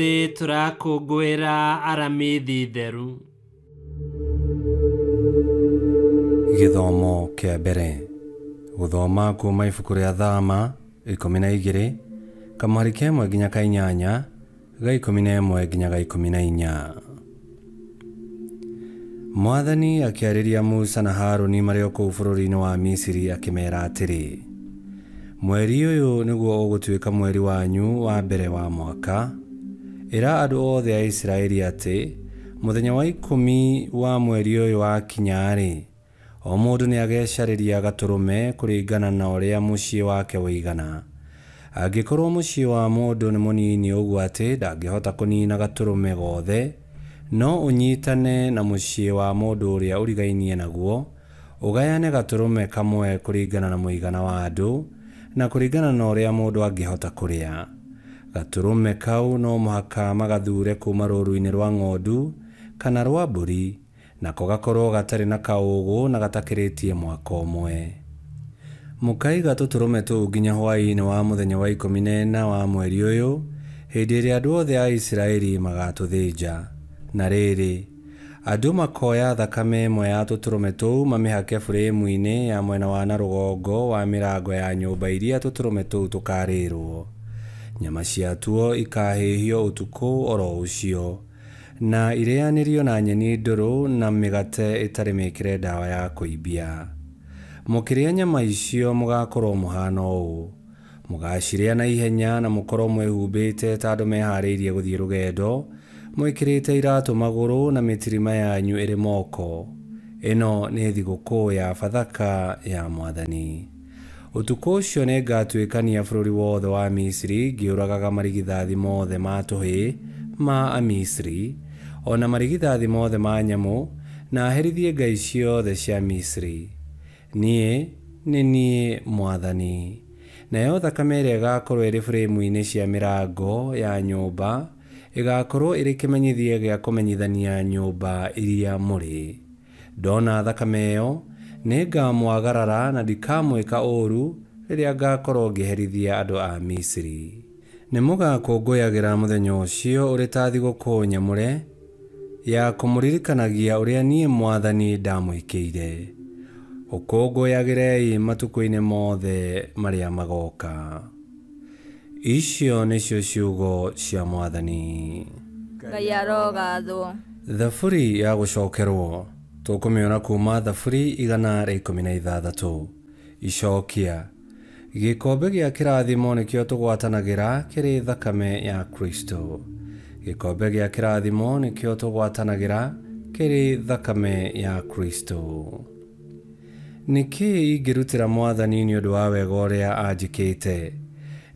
Ũmũthĩ tũrakũngũĩra Aramithi theru. Gĩthomo kĩa mbere. Gũthoma kuma ibuku rĩa Thama 12 kamũhari ka 1 nginya ka 8 ga 11 nginya ga 14. Mwathani akĩarĩria Musa na Harũni marĩ o kũu bũrũri-inĩ wa Misiri akĩmeera atĩrĩ, mweri ũyũ nĩguo ũgũtuĩka mweri wanyu wa mbere wa mwaka. Ĩra andũ othe a Isiraeli atĩ mũthenya wa 10 wa mweri ũyũ wakinya-rĩ, o mũndũ nĩagecarĩria gatũrũme kũringana na ũrĩa mũciĩ wake ũigana. Angĩkorwo mũciĩ wa mũndũ nĩ mũnini ũguo atĩ ndangĩhota kũniina gatũrũme gothe, no ũnyitane na mũciĩ wa mũndũ ũrĩa ũrigainie naguo, ũgayane gatũrũme kamwe kũringana na mũigana wa andũ, na kũringana na ũrĩa mũndũ angĩhota kũrĩa. Gatũrũme kau no mũhaka magathure kuma rũũru-inĩ rwa ng'ondu kana rwa mbũri, nako gakorwo gatarĩ na kaũũgũ na gatakĩrĩtie mwaka ũmwe. Mũkaiga tũtũrũme tũu nginya hwaĩ-inĩ wa mũthenya wa 14 wa mweri ũyũ, hĩndĩ ĩrĩa andũ othe a Isiraeli magatũthĩnja. Na rĩrĩ, andũ makoya thakame ĩmwe ya tũtũrũme tũu mamĩhake buremu-inĩ ya mwena wa na rũgongo wa mĩrango ya nyũmba iria tũtũrũme tũu tũkarĩrwo. Nyama ciatuo ikahĩhio ũtukũ oro ũcio, na irĩanĩrio na nyeni ndũrũ na mĩgate ĩtarĩ mĩkĩre ndawa ya kũimbia. Mũkĩrĩa nyama icio mũgakorwo mũhana ũũ: mũgacirĩa na ihenya na mũkorwo mwĩhumbĩte ta andũ meharĩirie gũthiĩ rũgendo, mwĩkĩrĩte iratũ magũrũ na mĩtirima yanyu ĩrĩ moko. Ĩno nĩ thigũkũ ya Bathaka ya Mwathani. Ũtukũ ũcio nĩngatuĩkania bũrũri wothe wa Misiri ngĩũragaga marigithathi mothe ma tũhĩĩ ma Amisiri, o na marigithathi mothe ma nyamũ, na herithie ngai ciothe cia Misiri. Niĩ nĩ niĩ Mwathani. Nayo thakame ĩrĩa ĩgaakorwo ĩrĩ buremu-inĩ cia mĩrango ya nyũmba ĩgaakorwo ĩrĩ kĩmenyithia gĩa kũmenyithania nyũmba iria mũrĩ. Ndona thakame ĩyo nĩngamwagarara na ndikamwĩka ũũru rĩrĩa ngakorwo ngĩherithia andũ a Misiri. Nĩmũgakũngũyagĩra mũthenya ũcio ũrĩ ta thigũkũ nyamũre ya kũmũririkanagia ũrĩa niĩ Mwathani ndamwĩkĩire. Ũkũngũyagĩrei matukũ-inĩ mothe marĩa magoka. Icio nĩcio ciugo cia Mwathani. Ngai arogathwo. Thaburi ya gũcokerwo tũkũmĩona kuma Thaburi 116. Icokia. Gĩkombe gĩa kĩrathimo nĩkĩo tũgwatanagĩra kĩrĩ thakame ya Kristo. Gĩkombe gĩa kĩrathimo nĩkĩo tũgwatanagĩra kĩrĩ thakame ya Kristo. Nĩkĩĩ ingĩrutĩra Mwathani nĩ ũndũ wa wega ũrĩa anjĩkĩte?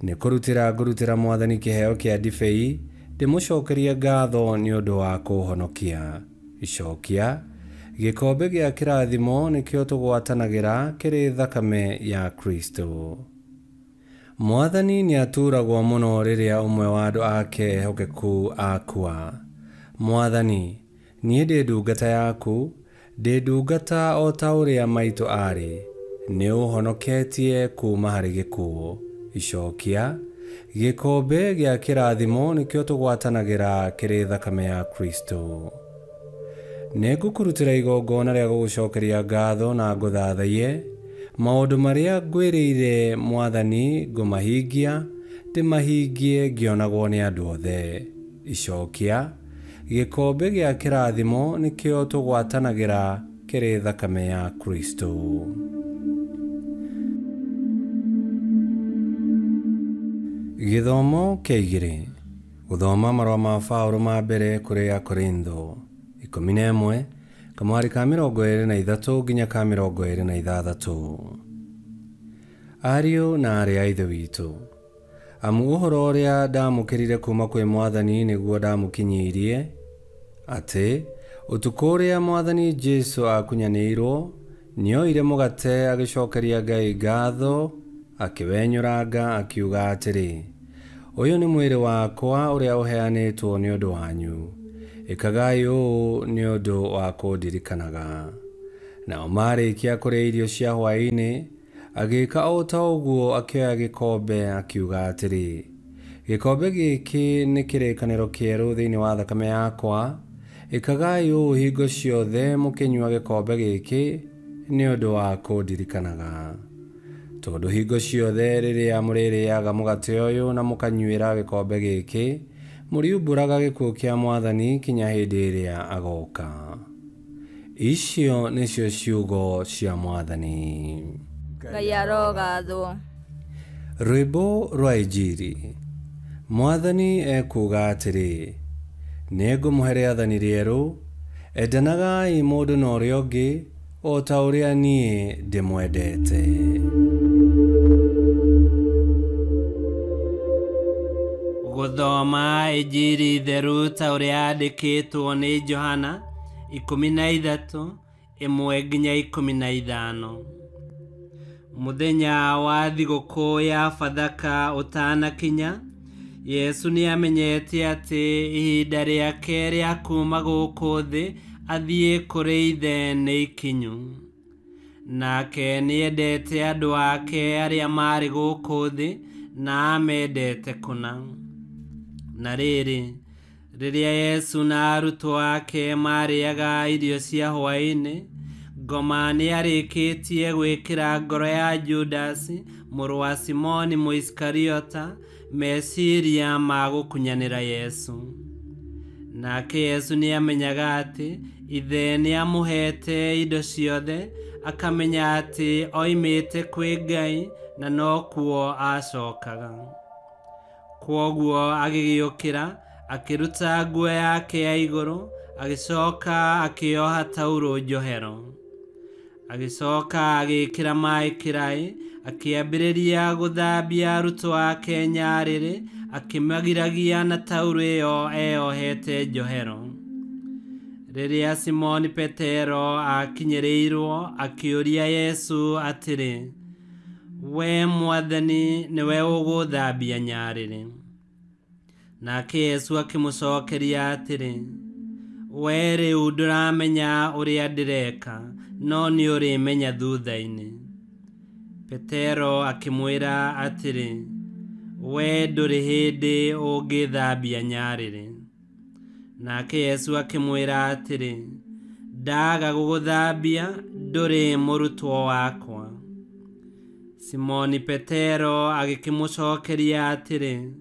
Nĩ kũrutĩra ngũrutĩra Mwathani kĩheo kĩa ndibei, ndĩmũcokerie ngatho nĩ ũndũ wa kũũhonokia. Icokia. Gĩkombe gĩa kĩrathimo nĩkĩo tũgwatanagĩra kĩrĩ thakame ya Kristo. Mwathani nĩaturagwo mũno rĩrĩa ũmwe wa andũ ake ehokeku akua. Mwathani, niĩ ndĩ ndungata yaku, ndĩ ndungata o ta ũrĩa maitũ aarĩ. Nĩũhonoketie kuma harĩ gĩkuũ. Icokia. Gĩkombe gĩa kĩrathimo nĩkĩo tũgwatanagĩra kĩrĩ thakame ya Kristo. Nĩngũkũrutĩra igongona rĩa gũgũcokeria ngatho na ngũthathaiye. Maũndũ marĩa ngwĩrĩire Mwathani ngũmahingia, ndĩmahingie ngĩonagwo nĩ andũ othe. Icokia. Gĩkombe gĩa kĩrathimo nĩkĩo tũgwatanagĩra kĩrĩ thakame ya Kristo. Gĩthomo kĩa igĩrĩ. Gũthoma marũa ma Paũlũ ma mbere kũrĩ Akorintho 11 kamũhari ka 23 nginya ka 26. Ariũ na aarĩ a Ithe witũ, amu ũhoro ũrĩa ndamũkĩrire kuma kwĩ Mwathani nĩguo ndamũkinyĩirie, atĩ ũtukũ ũrĩa Mwathani Jesũ akunyanĩirwo, nĩoire mũgate agĩcokeria Ngai ngatho, akĩwenyũranga akiuga atĩrĩ, ũyũ nĩ mwĩrĩ wakwa ũrĩa ũheanĩtwo nĩ ũndũ wanyu. Ĩkagai ũũ nĩ ũndũ wa kũndirikanaga. Nao marĩkia kũrĩa irio cia hwaĩ-inĩ, agĩĩka o ta ũguo akĩoya gĩkombe akiuga atĩrĩ, Gĩkombe gĩkĩ nĩ kĩrĩkanĩro kĩerũ thĩinĩ wa thakame yakwa. Ĩkagai ũũ hingo ciothe mũkĩnyua gĩkombe gĩkĩ nĩ ũndũ wa kũndirikanaga. Tondũ hingo ciothe rĩrĩa mũrĩrĩaga mũgate ũyũ na mũkanyuĩra gĩkombe gĩkĩ, mũriumbũraga gĩkuũ kĩa Mwathani kinya hĩndĩ ĩrĩa agoka. Icio nĩcio ciugo cia Mwathani. Ngai arogathwo. Rwĩmbo rwa Injiri. Mwathani ekuuga atĩrĩ, nĩngũmũhe rĩathani rĩerũ, endanagai mũndũ na ũrĩa ũngĩ o ta ũrĩa niĩ ndĩmwendete. Gũthoma Injiri theru ta ũrĩa yandĩkĩtwo nĩ Johana 13 1-15. Mũthenya wa thigũkũ ya Bathaka ũtanakinya, Yesu nĩamenyete atĩ ihinda rĩake rĩa kuuma gũkũ thĩ athiĩ kũrĩ Ithe nĩ ikinyu. Nake nĩendete andũ ake arĩa maarĩ gũkũ thĩ na amendete kũna. Na rĩrĩ, rĩrĩa Yesu na arutwo ake maarĩaga irio cia hwaĩ-inĩ, ngoma nĩarĩkĩtie gwĩkĩra ngoro ya Judasi mũrũ wa Simoni Mũisikariota meciria ma gũkunyanĩra Yesu. Nake Yesu nĩamenyaga atĩ Ithe nĩamũheete indo ciothe, akamenya atĩ oimĩte kwĩ Ngai na nokuo acokaga. Kwoguo agĩgĩũkĩra, akĩruta nguo yake ya igũrũ, agĩcoka akĩoha taurũ njohero. Agĩcoka agĩĩkĩra maaĩ kĩraĩ, akĩambĩrĩria gũthambia arutwo ake nyarĩrĩ, akĩmagiragia na taurũ ĩyo eyohete njohero. Rĩrĩa Simoni Petero aakinyĩrĩirwo, akĩũria Yesu atĩrĩ, we Mwathani, nĩwe ũgũthambia nyarĩrĩ? Nake Yesu akĩmũcokeria atĩrĩ, we rĩu ndũramenya ũrĩa ndĩreka, no nĩũrĩmenya thutha-inĩ. Petero akĩmwĩra atĩrĩ, we ndũrĩ hĩndĩ ũngĩthambia nyarĩrĩ. Nake Yesu akĩmwĩra atĩrĩ, ndaga gũgũthambia, ndũrĩ mũrutwo wakwa. Simoni Petero agĩkĩmũcokeria atĩrĩ,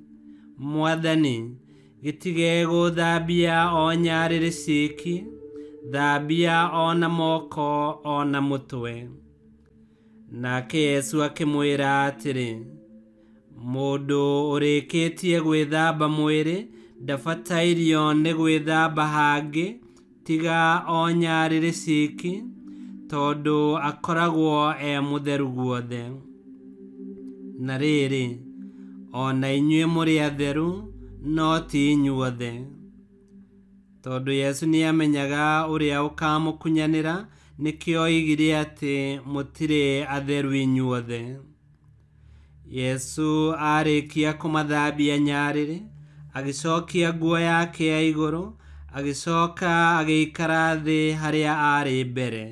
Mwathani, gĩtige gũthambia o nyarĩrĩ ciki, thambia o na moko o na mũtwe. Nake Yesu akĩmwĩra atĩrĩ, mũndũ ũrĩkĩtie gwĩthamba mwĩrĩ ndabatairio nĩ gwĩthamba hangĩ tiga o nyarĩrĩ ciki, tondũ akoragwo e mũtheru guothe. Na rĩrĩ, o na inyuĩ mũrĩ atheru, no ti inyuothe. Tondũ Yesu nĩamenyaga ũrĩa ũkamũkunyanĩra, nĩkĩo oigire atĩ mũtirĩ atheru inyuothe. Yesu aarĩkia kũmathambia nyarĩrĩ, agĩcokia nguo yake ya igũrũ, agĩcoka agĩikara thĩ harĩa aarĩ mbere.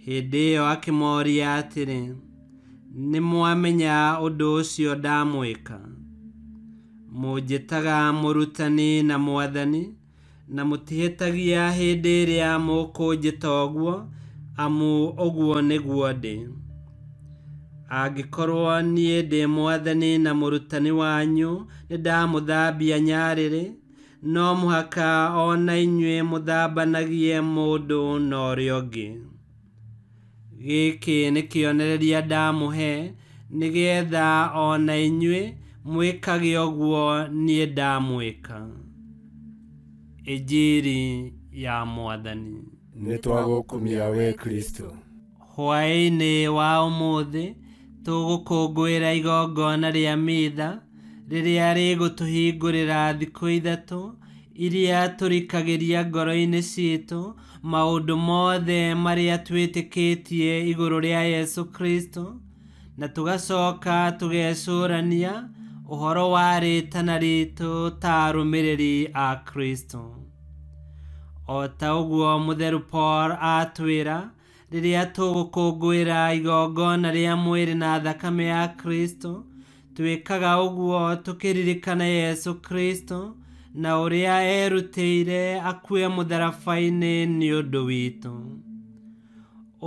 Hĩndĩ ĩyo akĩmoria atĩrĩ, nĩmwamenya ũndũ ũcio ndamwĩka? Mũnjĩtaga mũrutani na Mwathani, na mũtihĩtagia hĩndĩ ĩrĩa mũkũnjĩta ũguo, amu ũguo nĩguo ndĩ. Angĩkorwo niĩ ndĩ Mwathani na mũrutani wanyu nĩndamũthambia nyarĩrĩ, no mũhaka o na inyuĩ mũthambanagie mũndũ na ũrĩa ũngĩ. Gĩkĩ nĩ kĩonereria ndamũhe, nĩgetha o na inyuĩ mwĩkage ũguo niĩ ndamwĩka. Injiri ya Mwathani. Nĩtwagũkumia we Kristo. Hwaĩ-inĩ wa ũmũthĩ tũgũkũngũĩra igongona rĩa mitha rĩrĩa rĩgũtũhingũrĩra thikũ ithatũ iria tũrikagĩria ngoro-inĩ citũ maũndũ mothe marĩa twĩtĩkĩtie igũrũ rĩa Yesu Kristo, na tũgacoka tũgecũrania ũhoro wa rĩtana ritũ ta arũmĩrĩri a Kristo. O ta ũguo Mũtheru Paul atwĩra, rĩrĩa tũgũkũngũĩra igongona rĩa mwĩrĩ na thakame ya Kristo, Twĩkaga ũguo tũkĩririkana Yesu Kristo na ũrĩa erutĩire akue mũtharaba-inĩ nĩ ũndũ witũ.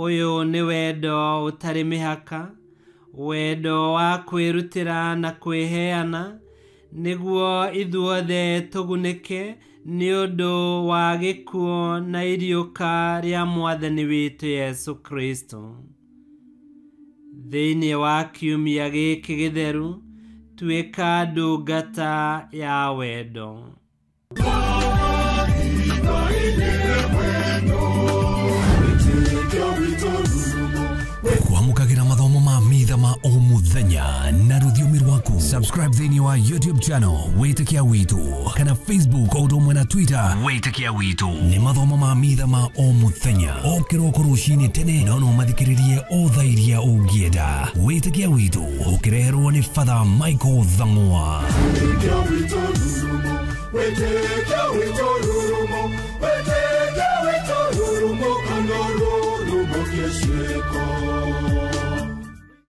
Ũyũ nĩ wendo ũtarĩ mĩhaka, wendo wa kwĩrutĩra na kwĩheana, nĩguo ithuothe tũgunĩke nĩ ũndũ wa gĩkuũ na iriũka rĩa Mwathani witũ Yesu Kristo. Thĩinĩ wa kiumia gĩkĩ gĩtheru, tuĩka ndungata ya wendo. Kwamũkagĩra mathomo ma mitha ma o mũthenya na rũthiomi rwaku. Subscribe thĩinĩ wa YouTube channel Wĩtĩkia Witũ kana Facebook o ũndũ ũmwe na Twitter Wĩtĩkia Witũ. Nĩ mathomo ma mitha ma o mũthenya o kĩroko rũcinĩ tene, no no mathikĩrĩrie o thaa iria ũngĩenda. Wĩtĩkia Witũ ũkĩreherwo nĩ Father Michael Thang'wa. Wĩtĩkia witũ rurumo, wĩtĩkia witũ rurumo.